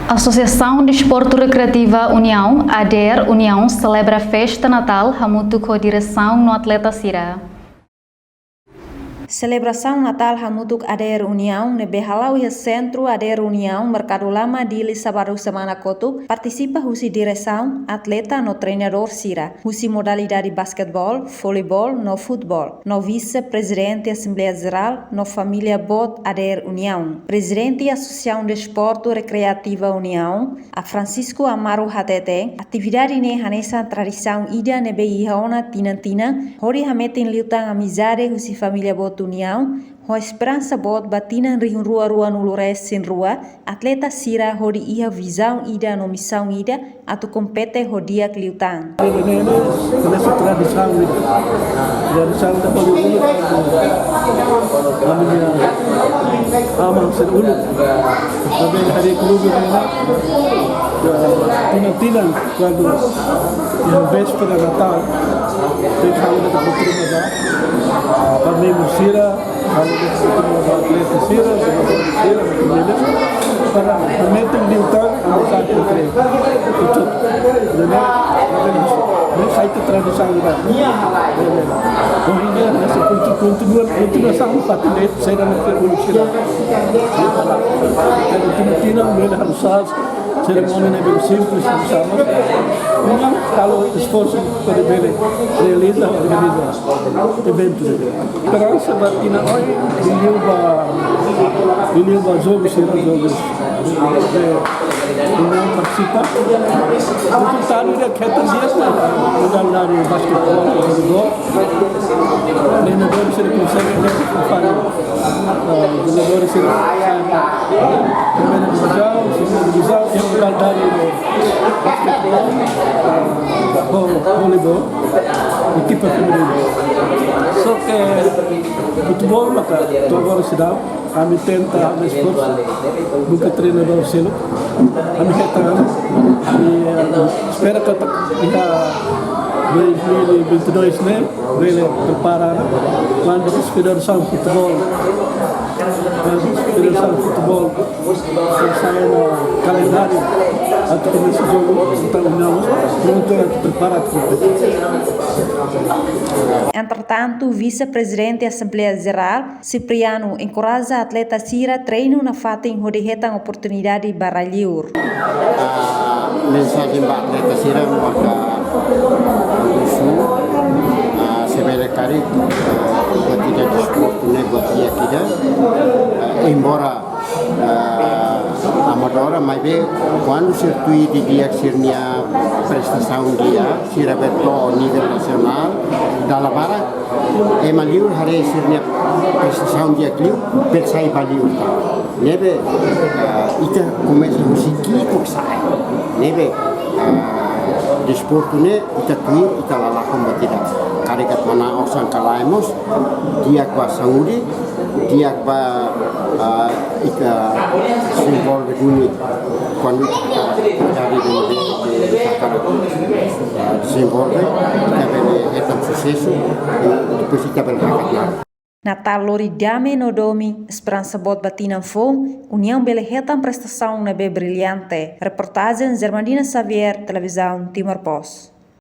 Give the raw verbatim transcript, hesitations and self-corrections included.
Asosiasaun Desportu Rekreativa Uniaun, ADER Uniaun, selebra festa Natál hamutuk ho diresaun no atleta sira. Selebrasaun Natál hamutuk ADER Uniaun ne'ebé hala'o iha Sentru ADER Uniaun, Merkadu Lama, Dili, sábadu semana kotuk, partisipa husi diresaun, atleta no treinadór sira, husi modalidade basketeból, voleiból no futeból, no Vise-Prezidente Asembleia Jerál no família boot ADER Uniaun. Prezidente Asosiasaun Desportu Rekreativa Uniaun, A Francisco Amaro hateten, atividade ne'e hanesan tradisaun ida ne'ebé iha ona tinan-tinan, hodi hametin liután amizade husi família boot Uniaun, ho esperansa boot ba tinan rihun rua ruanulu resin rua, atleta sira hodi iha vizaun ida no misaun ida atu kompete ho di'ak liután. Ne'e, ne'e, ne'e, hanesan tradisaun ne'e. Tradisaun ida hodi uluk, ami-nia aman sira uluk. Ne'ebé harii klube ne'e, ya, tinan-tinan, kuandu iha véspera Natál, tenke halo de'it kultura ba, ba membru sira, halo de'it kultura ba atleta sira, jogadór sira, família, para hametin liután amizade entre, entre. Ne'e, ne'e, ne'e sai ita tradisaun ida. Ne'e, ne'e. Ohin dia, hanesan konti-, kontinua, kontinuasaun parte ne'e, sira-ne'e uluk sira. Tinan-tinan, bele hanesan, serimónia ne'ebé simples, hanesan. Memang halo esforsu para bele realiza, organiza eventu ne'e. Esperansa ba tinan oin, liuliu ba, liuliu ba jogu sira, jogu. Eh, Uniaun partisipa. Rezultadu ida keta di'ak, modalidade basketeból, voleiból. Treinadór sira konsege, eh, jogadór sira sai ba primeira divizaun, segunda divizaun, iha modalidade de basketeból, eh, vo-, voleiból, ekipa feminina. Só ke futeból maka to'o agora seidauk. Ami tenta, ami esforsu, buka treinadór seluk. Ami hetan, ami, eh, espera katak iha dois mil e vinte e dois ne'e bele prepara, kuandu federasaun futeból, kuandu federasaun futeból sai ona kalendáriu atu komesa jogu, entaun ami prontu atu prepara atu kompete. Entretantu, Vise-Prezidente Asembleia Jerál, Cipriano, enkoraja atleta sira treinu nafatin hodi hetan oportunidade ba rai-liur. Ah, mensajen ba atleta sira maka husu, ah, se bele karik, ah, buat ida desportu ne'e buat di'ak ida, ah, embora ah, amadora, maibé kuandu sira tuir didi'ak sira-nia prestasaun di'ak, sira bele to'o nivel nasionál, dala barak ema liur haree sira-nia prestasaun di'ak liu, bele sai ba liur tan. Ne'ebé, ah, ita komesa husi ki'ik sai. Ne'ebé, ah, desportu ne'e ita tuir, ita la lakon buat ida. Karik atu manán osan ka lae mós, di'ak ba saúde, di'ak ba, ah, ita dezenvolve duni. Kuandu ita hakarak, jadi de, de, de, ita hakarak, ah, dezenvolve, ita bele hetan susesu, i depois ita bele hakat. Natál lori dame no domin, esperansa boot ba tinan foun, Uniaun bele hetan prestasaun ne'ebé brillante. Reportajen Germandina Xavier, Televizaun Timor Post.